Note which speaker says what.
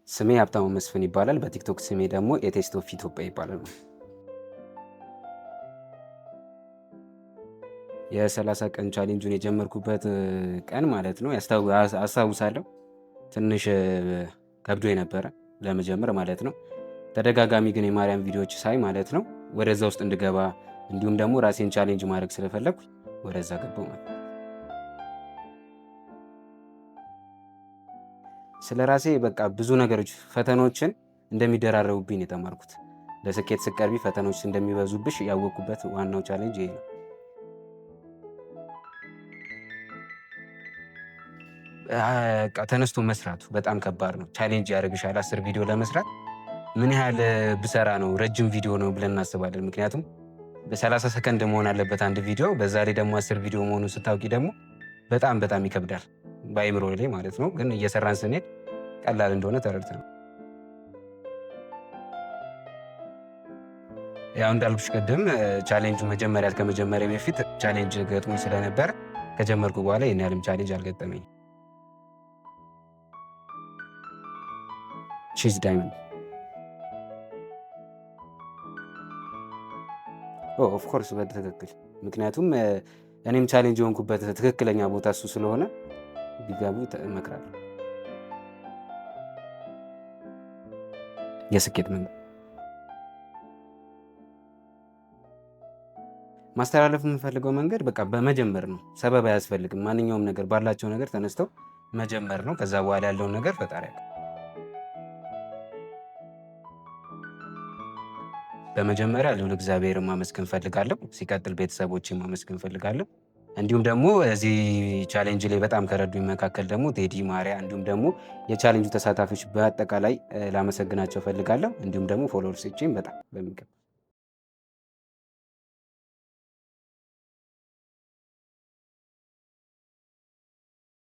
Speaker 1: ስሜ ሀብታሙ መስፍን ይባላል። በቲክቶክ ስሜ ደግሞ A Taste of Ethiopia ይባላል። የ30 ቀን challenge ኡን የጀመርኩበት ቀን ማለት ነው አስታውሳለሁ። ትንሽ ከብዶ የነበረ ለመጀመር ማለት ነው። ተደጋጋሚ ግን የማርያም ቪዲዮዎች ሳይ ማለት ነው ወደዛ ውስጥ እንድገባ እንዲሁም ደግሞ ራሴን challenge ማድረግ ስለፈለግኩ ወደዛ ገባው ማለት ነው። ስለ ራሴ በቃ ብዙ ነገሮች ፈተናዎችን እንደሚደራረቡብኝ የተማርኩት፣ ለስኬት ስትቀርቢ ፈተናዎች እንደሚበዙብሽ ያወቅኩበት ዋናው challenge ይሄ ነው። ተነስቶ መስራቱ በጣም ከባድ ነው። Challenge ያደርግሻል። 10 ቪዲዮ ለመስራት ምን ያህል ብሰራ ነው ረጅም ቪዲዮ ነው ብለን እናስባለን። ምክንያቱም በ30 ሰከንድ መሆን አለበት አንድ ቪዲዮ። በዛ ላይ ደግሞ 10 ቪዲዮ መሆኑን ስታውቂ ደግሞ በጣም በጣም ይከብዳል በአይምሮ ላይ ማለት ነው። ግን እየሰራን ስንሄድ ቀላል እንደሆነ ተረድተናል። ያው እንዳልኩሽ ቅድም ቻሌንጁ መጀመሪያ ከመጀመሪያ በፊት challenge ገጥሞኝ ስለነበር ከጀመርኩ በኋላ ይህን ያህልም challenge አልገጠመኝም። She's diamond, of course፣ በትክክል። ምክንያቱም እኔም challenge የሆንኩበት ትክክለኛ ቦታ እሱ ስለሆነ ቢገቡ እመክራለሁ። የስኬት መንገድ ማስተላለፍ የምፈልገው መንገድ በቃ በመጀመር ነው። ሰበብ አያስፈልግም። ማንኛውም ነገር ባላቸው ነገር ተነስተው መጀመር ነው። ከዛ በኋላ ያለውን ነገር ፈጣሪ ያውቃል። በመጀመሪያ ልዑል እግዚአብሔርን ማመስገን እፈልጋለሁ። ሲቀጥል ቤተሰቦችን ማመስገን እፈልጋለሁ። እንዲሁም ደግሞ እዚህ challenge ላይ በጣም ከረዱኝ መካከል ደግሞ ቴዲ፣ ማሪያ እንዲሁም ደግሞ የቻሌንጁ ተሳታፊዎች በአጠቃላይ ላመሰግናቸው እፈልጋለሁ። እንዲሁም ደግሞ followers ኦቼን በጣም በሚገባ።